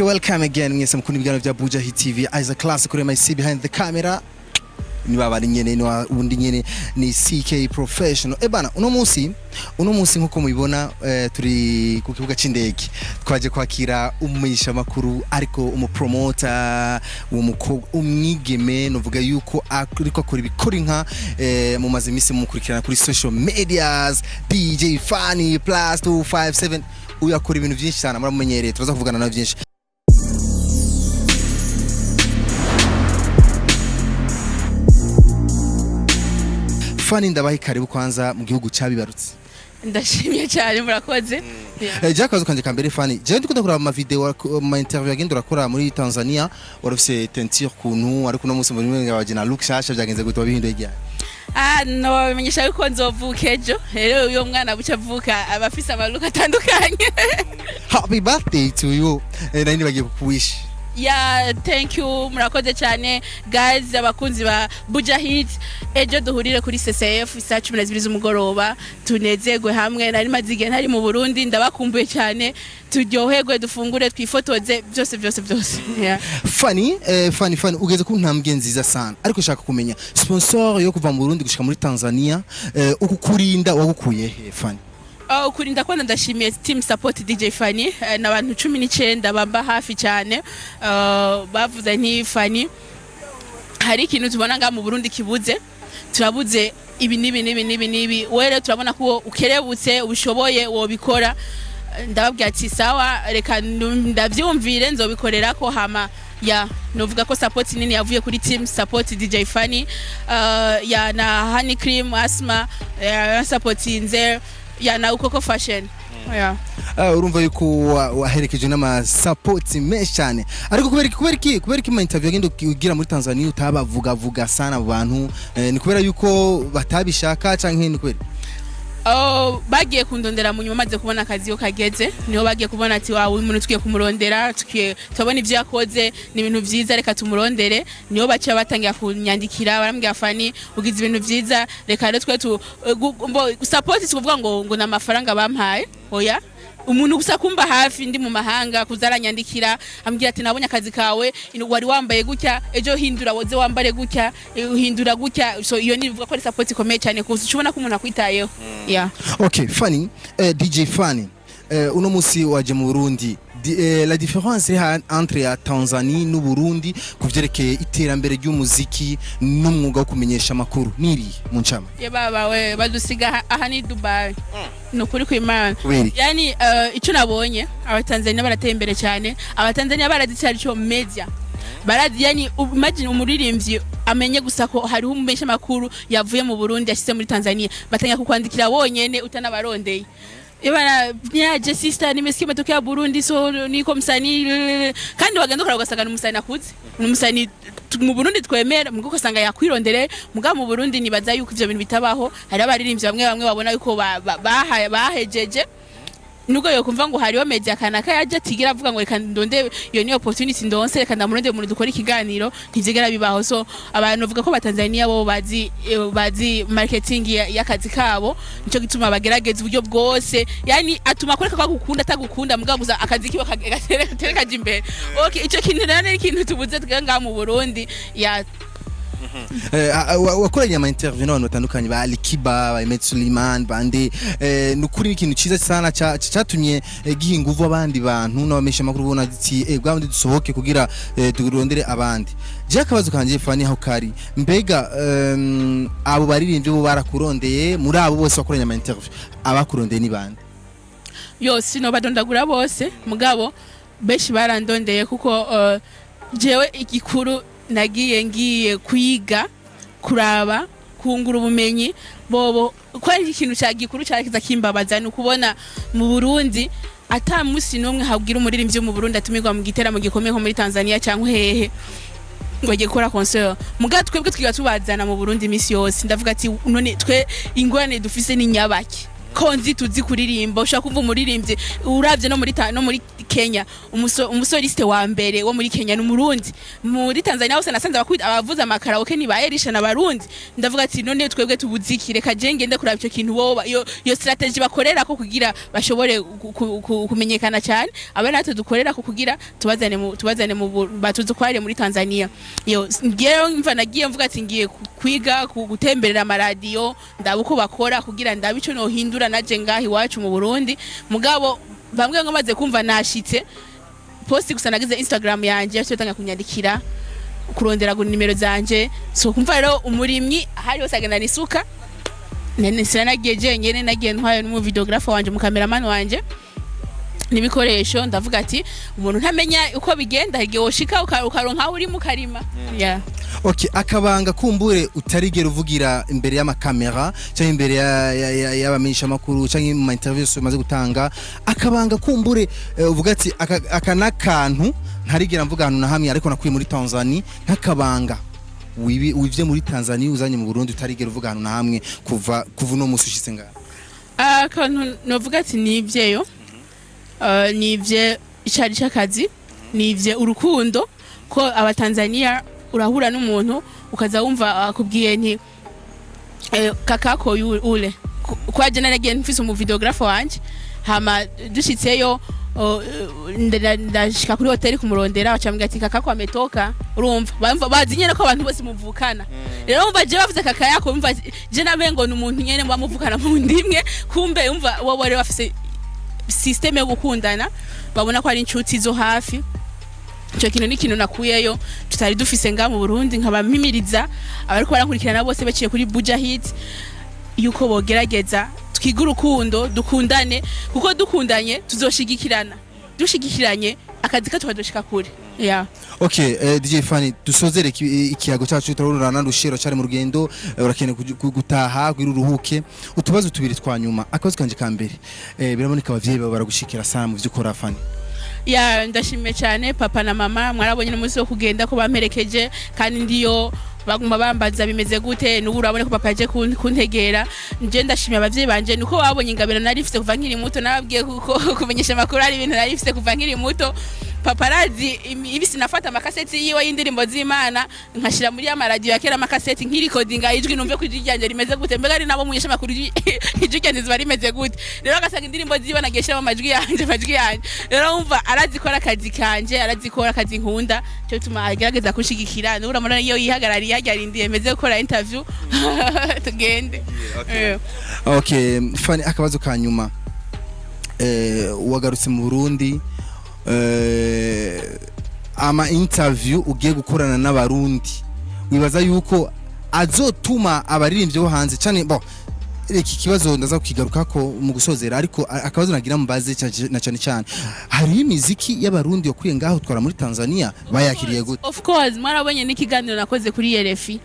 Welcome again mwese mukunda ibiganiro bya Buja Hit TV. Isaac Classic kuri mic, behind the camera ni babari nyene, ni wundi nyene, ni CK Professional. Bana, uno munsi nkuko mubibona, turi ku kibuga c'indege. Twaje kwakira umumenyesha makuru, ariko umupromoter, uwo mukobwa, umwigeme novuga yuko ariko akora ibikora inka. Mumaze iminsi mukurikirana kuri social medias, DJ Fanny plus 257. Uyu akora ibintu byinshi cyane, muramumenyereye. Turaza kuvugana nawe byinshi. Fanny, ndabaha karibu kwanza mu gihugu cyabibarutse. Ndashimye cyane, murakoze. Yeah. Je akabazo kanje ka mbere, Fanny, je ndikunda kuraba ama video, ama interview agenda urakora muri Tanzania, wari ufise teinture kuntu, ariko uno munsi muri mwe waje na look shasha. Byagenze gute? Wabihinduye ryari? Ah, no bimenyesha yuko nzovuka ejo. Rero uyo mwana buca avuka aba afise ama look atandukanye. Happy birthday to you. Nari nibagiye kukuwish. Yeah, thank you, murakoze cyane guys. Abakunzi ba Buja Hit, ejo duhurire kuri CCF isaha 12 z'umugoroba, tunezerwe hamwe. Nari maze igihe ntari mu Burundi, ndabakumbuye cyane. Turyoherwe, dufungure, twifotoze, byose byose byose. Yeah. Fanny, Fanny, Fanny, ugeze ku ntambwe nziza sana, ariko shaka kumenya sponsor yo kuva mu Burundi gushika muri Tanzania. Uku kurinda wagukuye he, Fanny? Oh, kurinda kwanza ndashimiye team support DJ Fanny, n'abantu 19 bamba hafi cyane. Bavuze nti: "Fanny, hari ikintu tubona nga mu Burundi kibuze, turabuze ibi n'ibi n'ibi n'ibi n'ibi. Wewe rero turabona ko ukerebutse, ubishoboye, wobikora." Ndababwira ati: "Sawa, reka ndavyumvire, nzobikorera ko." Hama ya novuga ko support nini yavuye kuri team support DJ Fanny, ya na Honey Cream Asma supportinze, ya na Ukoko Fashion, yeah. Urumva yuko waherekejwe n'ama support menshi cyane, ariko kubera iki mu interview agenda ugira muri Tanzania utabavuga vuga sana abo bantu? Ni kubera yuko batabishaka canke ni kubera Oh, bagiye kundondera mu nyuma maze kubona akazi yo kageze. Niho bagiye kubona ati: "Wawe, uyu muntu tugiye kumurondera, tugiye turabona ivyo yakoze ni ibintu vyiza, reka tumurondere." Niho baciye batangira kunyandikira, barambwira: "Fanny, ugize ibintu vyiza, reka rero twe tu support." Si kuvuga ngo ni amafaranga bampaye, oya. Umuntu gusa kumba hafi ndi mu mahanga, kuza aranyandikira ambwira ati: "Nabonye akazi kawe, wari wambaye gutya ejo, hindura woze wambare gutya, hindura gutya." So iyo nivuga ko ari support ikomeye cyane, kuko ubona ko umuntu akwitayeho, yeah. Okay, Fanny, DJ Fanny, uno musi waje mu Burundi. La différence iri entre ya Tanzania n'u Burundi kuvyerekeye iterambere ry'umuziki n'umwuga wo kumenyesha amakuru niri mu ncama? Ye baba we, badusiga aha ni Dubai, ni ukuri kw'Imana. Kubera iki? Yani icyo nabonye, Abatanzania barateye imbere cyane. Abatanzania barazi icyo aricyo media, barazi. Yani imagine umuririmbyi amenye gusa ko hariho umumenyesha makuru yavuye mu Burundi yashyize muri Tanzania, batangira kukwandikira wonyene utanabarondeye. Ibana: "Niaje sister, nimesikia umetokea Burundi, so niko msanii." Kandi wagenda ukora ugasanga ni umusanii akuze, ni umusanii mu Burundi twemera, mugo ugasanga yakwirondere. Muga mu Burundi nibaza yuko ivyo bintu bitabaho. Hari abaririmbyi bamwe bamwe babona yuko bahejeje, nubwo yokumva ngo hariho media kanaka yaje, atigira avuga ngo: "Reka ndonde iyo ni opportunity ndonse, reka ndamuronde umuntu dukora ikiganiro." Ntivyigera bibaho. So abantu bavuga ko Abatanzania bo bazi, bazi marketing y'akazi kabo, nico gituma bagerageza uburyo bwose. Yani atuma akoreka ko agukunda atagukunda, mugabo gusa akazi kiwe kaja imbere. Okay, ico kintu rero ni ikintu tubuze twe ngaha mu Burundi, ya. Wakoranye ama interview n'abantu batandukanye, ba Alikiba, ba Ahmed Suleiman, bande. Nukuri ni ikintu ciza sana catumye giha inguvu abandi bantu n'abamesha makuru ubona ati bwa bundi dusohoke kugira turondere abandi. Je akabazo kanje, Fanny, aho kari, mbega abo baririmbyi bo barakurondeye? Muri abo bose wakoranye ama interview, abakurondeye ni bande? Yo, sinobadondagura bose, mugabo benshi barandondeye, kuko jewe igikuru nagiye ngiye kwiga, kuraba, kungura ubumenyi. Bobo ko ari ikintu cya gikuru cyakiza kimbabaza ni ukubona mu Burundi ata musi n'umwe habwira umuririmbyi wo mu Burundi atumirwa mu giteramo gikomeye nko muri Tanzania cyangwa hehe ngo agiye gukora concert, muga twebwe twiga tubazana mu Burundi imisi yose. Ndavuga ati: "None twe ingorane dufise ni nyabaki?" Ko nzi tuzi kuririmba, ushobora kumva umuririmbyi uravye no muri Kenya, umusoliste wa mbere wo muri Kenya ni Umurundi. Muri Tanzania hose nasanze abavuza amakaraoke ni ba Elisha na Barundi. Ndavuga ati: "None twebwe tubuziki? Reka je ngende kuraba ico kintu." Wowe iyo strategy bakorera ko kugira bashobore kumenyekana cyane, abe natwe dukorera ko kugira tubazane batuzutware muri Tanzania. Iyo ngiye mva nagiye mvuga ati ngiye kwiga gutemberera amaradiyo, ndaba uko bakora kugira ndabe ico nohindura naje ngaha iwacu mu Burundi. Mugabo bamwe ngo maze kumva nashitse, post gusa nagize Instagram yanje, yaciye batanga kunyandikira kurondera nimero zanje. So kumva rero umurimyi ahari hose agenda n'isuka. Nene sinanagiye jenyene, nagiye ntwaye n'umu videographer wanje, mu cameraman wanje n'ibikoresho. Ndavuga ati umuntu ntamenya uko bigenda, igihe woshika ukaronka aho uri mu karima, yeah. Okay, akabanga kumbure utarigera uvugira imbere y'amakamera cyangwa imbere y'abamenyeshamakuru cyangwa mu ma interviews umaze gutanga, akabanga kumbure uvuga ati aka n'akantu ntarigera mvuga ahantu na hamwe, ariko nakuye muri Tanzania, nk'akabanga wivye muri Tanzania uzanye mu Burundi, utarigera uvuga ahantu na hamwe kuva uno musi ushitse ngaha? Akantu novuga ati nivyeyo, nivye icari c'akazi, nivye urukundo, ko Abatanzania urahura n'umuntu ukaza wumva akubwiye nti kakako ule kwaje naragiye mfise umu videographer wanje, hama dushitseyo ndashika kuri hoteli kumurondera, bacambwira ati: "Kakako ametoka." Urumva bamva bazi nyene ko abantu bose muvukana. Rero umva je bavuze kaka yako, umva je nabe ngo ni umuntu nyene muba muvukana mu ndimwe, kumbe umva wowe rero bafise système yo gukundana, babona ko ari inshuti zo hafi. Ico kintu ni ikintu nakuyeyo tutari dufise nga mu Burundi. Nkaba mpimiriza abariko barankurikirana bose baciye kuri Buja Hit yuko bogerageza twige urukundo, dukundane, kuko dukundanye tuzoshigikirana, dushigikiranye akazi kacu kazoshika kure, yeah. Okay, DJ Fanny, dusozere ikiyago cyacu. Turarurana rushero cyari mu rugendo, urakeneye gutaha kugira uruhuke. Utubazo tubiri twa nyuma. Akabazo kanje ka mbere, biraboneka abavyeyi bawe baragushikira sana mu vyo ukora, Fanny. Ya, ndashimiye cyane papa na mama. Mwarabonye n'umunsi wo kugenda ko bamperekeje, kandi ndiyo baguma bambaza bimeze gute. N'ubu urabona ko papa yaje kuntegera. Nje ndashimiye abavyeyi banje nuko babonye ingabiro nari mfise kuva nkiri muto. Nababwiye kuko kumenyesha amakuru ari ibintu nari mfise kuva nkiri muto. Papa arazi ibi, sinafata amakaseti yiwe y'indirimbo z'Imana nkashira muri ya maradiyo ya kera, amakaseti, nkirikodinga ijwi numve ko ijwi ryanjye rimeze gute, mbega ari nabo munyesha amakuru ijwi ryanjye ziba rimeze gute. Rero agasanga indirimbo ziwe nagiye shiramo amajwi yanje, amajwi yanje. Rero wumva arazi ko ari akazi kanje, arazi ko ari akazi nkunda, cyo tuma agerageza kunshigikira. N'ubu uramubona iyo yihagarariye harya, arindiye meze gukora interview tugende. Okay Fanny, akabazo ka nyuma, wagarutse mu Burundi, ama interview ugiye gukorana n'Abarundi, wibaza yuko azotuma abaririmbyi bo hanze cyane? Bon, iki kibazo ndaza kukigarukako mu gusozera, ariko akabazo nagira mubaze na cyane cyane, hariho imiziki y'Abarundi yakwiye ngaho twara muri Tanzania, bayakiriye gute? Of course, mwarabonye n'ikiganiro nakoze kuri RFI.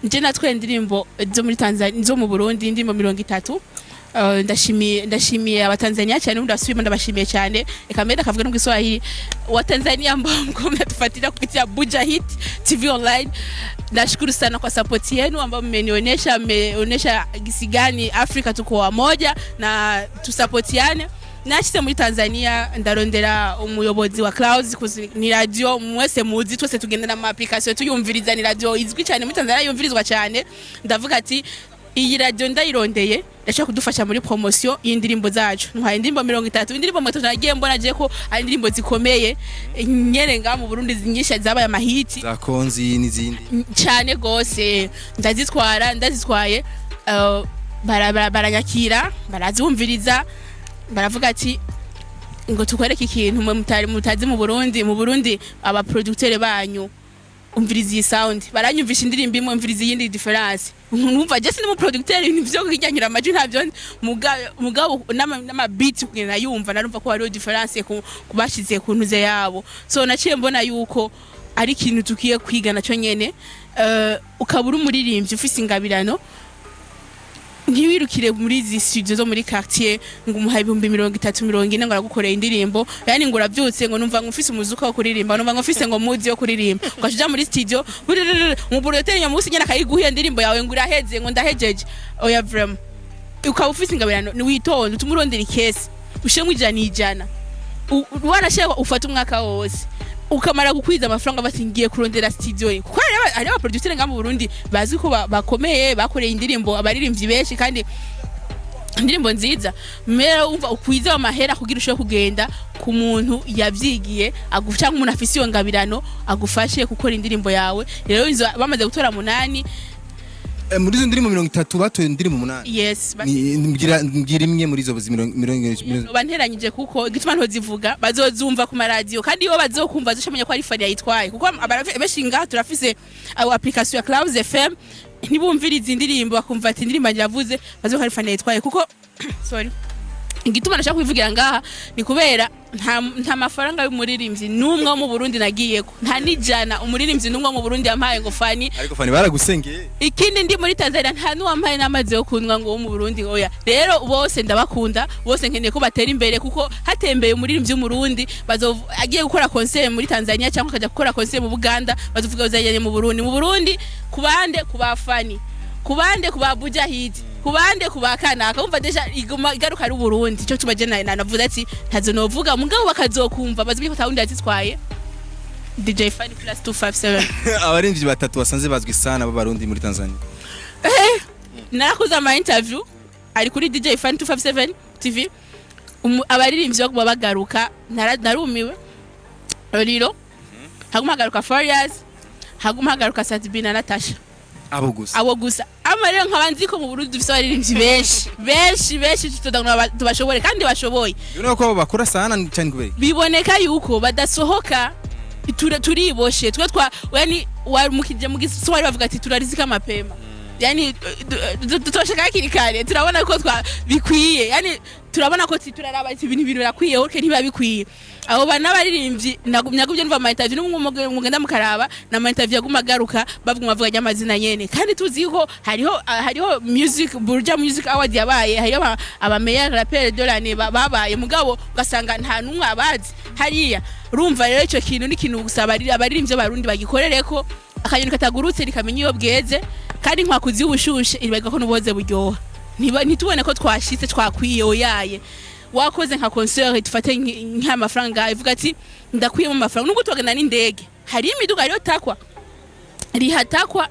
Nje natwaye indirimbo zo muri Tanzania, zo mu Burundi, indirimbo 30. Ndashimiye Abatanzania cyane, ubundi ndasubiyemo ndabashimiye cyane. Reka mbere ndakavuga no mu Kiswahili. Watanzania ambao mko mnatufuatilia kupitia Buja Hit TV Online, nashukuru sana kwa support yenu ambao mmenionyesha, mmeonyesha gisi gani Afrika tuko wamoja na tusapotiane. Nashize muri Tanzania ndarondera umuyobozi wa Clouds, ni radio mwese muzi, twese tugendana mu application tuyumviriza, ni radio izwi cyane muri Tanzania, yumvirizwa cyane. Ndavuga ati iyi radio ndayirondeye, ndashaka kudufasha muri promotion y'indirimbo zacu. Ntwaye indirimbo 30, indirimbo 30 nagiye mbona je ko ari indirimbo zikomeye nyene nga mu Burundi, nyinshi zabaye amahiti. Za Konzi n'izindi. Cyane gose. Ndazitwara, ndazitwaye, baranyakira, barazumviriza, baravuga ati ngo tukwereke ikintu mwe mutari mutazi mu Burundi. Mu Burundi aba producteur banyu, umviriza iyi sound. Baranyumvisha indirimbo imwe, umviriza iyindi, difference. Numva je sindi mu producteur, ibintu vyo kwijyanyura amajwi ntavyo nzi. Mugabo n'ama beat kugenda yumva, narumva ko hariho difference ku bashize ku ntuze yabo. So naciye mbona yuko ari ikintu tukiye kwiga naco nyene. Ukaba uri umuririmbyi ufise ingabirano, ntiwirukire muri izi studio zo muri quartier ngo umuhaye 30,000, 40,000 ngo aragukorera indirimbo. Yani ngo uravyutse ngo numva ngo ufise umuzuka wo kuririmba, numva ngo ufise ngo muzi wo kuririmba, ugaca uja muri studio, umuproducteur nyamusi nyene akayiguha iyo ndirimbo yawe ngo uraheze, ngo ndahejeje. Oya, vraiment. Ukaba ufise ingabirano, witonde, utume urondera ikesi ushiremo 100%. Wanashaka ufate umwaka wose, ukamara gukwiza amafaranga, bati ngiye kurondera studio, kuko hariho abaproducteur ngaha mu Burundi bazi ko bakomeye, bakoreye indirimbo abaririmbyi benshi kandi indirimbo nziza. Mera umva, ukwiza amahera kugira ushobore kugenda ku muntu yavyigiye cyangwa umuntu afise iyo ngabirano agufashe gukora indirimbo yawe. Rero izo bamaze gutora munani. Muri izo ndirimbo 30 batoye indirimbo 8? Yes. Mbwira imwe muri izo mirongo. Banteranyije, kuko igituma ntozivuga, bazozumva ku maradiyo, kandi iyo bazokumva bazoshamenya ko ari Fani yayitwaye, kuko benshi ngaha turafise abo application ya Clouds FM, ntibumviriza indirimbo, bakumva ati indirimbo yanjye yavuze, bazoka ari Fani yayitwaye. Kuko, sorry, igituma nashaka kubivugira ngaha ni kubera nta mafaranga y'umuririmbyi n'umwe wo mu Burundi nagiyeko, nta n'ijana umuririmbyi n'umwe wo mu Burundi yampaye ngo Fani. Ariko Fani baragusengeye. Ikindi, ndi muri Tanzania, nta n'uwampaye n'amazi yo kunywa ngo wo mu Burundi, oya. Rero bose ndabakunda, bose nkeneye ko batera imbere, kuko hatembeye umuririmbyi w'Umurundi, agiye gukora concert muri Tanzania cyangwa akajya gukora concert mu Buganda, bazovuga uzajyanye mu Burundi, mu Burundi kubande? Ku bafani, kubande? Ku ba Buja Hit, kubande? Ku ba kanaka. Wumva déjà iguma igaruka ari Uburundi. Cyo tubaje na navuze ati ntazo novuga, mugabo bakazokumva bazi ko atawundi yazitwaye, DJ Fanny plus 257. Abaririmbyi batatu basanze bazwi sana b'Abarundi muri Tanzania? Narakoze ama interview ari kuri DJ Fan 257 TV. Abaririmbyi baguma bagaruka, narumiwe. Riro haguma hagaruka Farious, haguma hagaruka Sat-B na Natasha. Abo gusa? Abo gusa. Ama rero nkaba nzi ko mu Burundi dufise abaririmbyi benshi benshi benshi, tutodangura tubashobore kandi bashoboye. Ubona ko abo bakora sana cyane kubera iki? Biboneka yuko badasohoka. Turiboshe twe twa, yani warumukije mu Giswahili bavuga ati turarizika mapema, yani tutosheka hakiri kare. Turabona ko twa bikwiye, yani turabona ko turaraba ati ibintu birakwiye, okay, ntiba bikwiye. Abo bana baririmbyi nagumye numva ama interview n'umwe mugenda mukaraba na ama interview yaguma agaruka, bavuga bavuga ry'amazina nyene, kandi tuzi ko hariho music Buja Music Award yabaye, hariho aba meilleur rappeur de l'année babaye, mugabo ugasanga nta numwe abazi hariya. Urumva rero ico kintu ni ikintu gusa abaririmbyi b'Abarundi bagikorereko. Akanyoni katagurutse rikamenya iyo bweze, kandi inkwakuzi y'ubushushe iribaga ko n'ubuhoze buryoha. Ntitubone ko twashitse, twakwiye, oyaye. Wakoze nka concert, dufate nk'amafaranga, ivuga ati ndakwiyemo amafaranga, nubwo tubagana n'indege, hari imiduga, hariyo takwa rihatakwa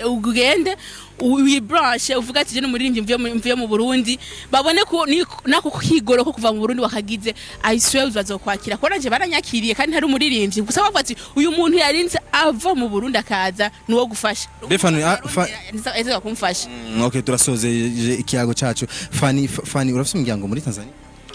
ugende wibranche, uvuga ati je n'umuririmbyi mvuye mu Burundi, babone ko nako kigoro ko kuva mu Burundi wakagize. I swear bazokwakira, ko nanje baranyakiriye kandi ntari umuririmbyi gusa, bavuga ati uyu muntu yarinze ava mu Burundi akaza nuwo gufasha. Be Fani, Eza kumfasha. Okay, turasozeje ikiyago cacu. Fani, Fani, urafise umuryango muri Tanzania?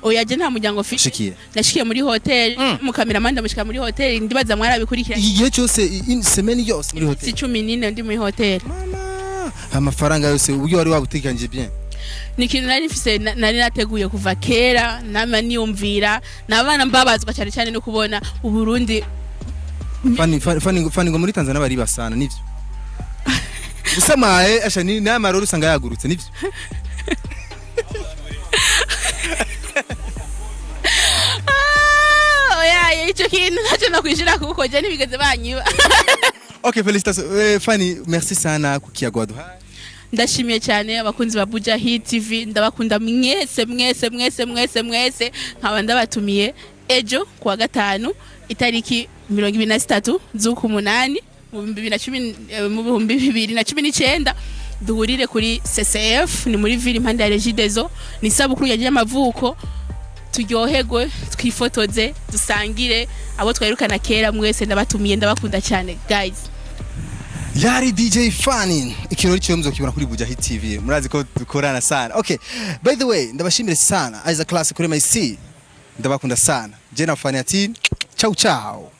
Oya, je nta muryango mfise. Shikiye? Nashikiye muri hotel, mu cameraman ndamushika muri hotel, ndibaza mwarabikurikiranye. Iki gihe cyose, semaine yose muri hotel? Si 14 ndi muri hotel. Mama, amafaranga yose uburyo wari wabuteganije bien? Ni ikintu nari mfise, nari nateguye kuva kera, nama niyumvira nabana mbabazwa cyane cyane no kubona Uburundi. Fani, Fani, Fani, Fani, ngo muri Tanzania bari basana, nivyo? Usamaye asha ni n'amarori usanga yagurutse, nivyo? Ah, oya, ico kintu ntacyo nokwishura kuko je ntibigeze banyiba. Okay, félicitations. Fani, merci sana ku kiyago waduhaye. Ndashimiye cyane abakunzi ba Buja Hit TV, ndabakunda mwese mwese mwese mwese mwese. Nkaba ndabatumiye ejo kuwa gatanu, itariki 23 z'ukumunani mu bihumbi bibiri na cumi, mu 2019, duhurire kuri CCF, ni muri ville, impande ya Regideso. Ni isabukuru yanjye y'amavuko, turyoherwe, twifotoze, dusangire abo twerukana kera. Mwese ndabatumiye, ndabakunda cyane guys. Yari DJ Fani. Ikirori cyo muzokibona kuri Buja Hit TV, murazi ko dukorana sana. Okay, by the way, ndabashimire sana. Isaac Classic kuri MC, ndabakunda sana. Je na Fani ati ciao ciao.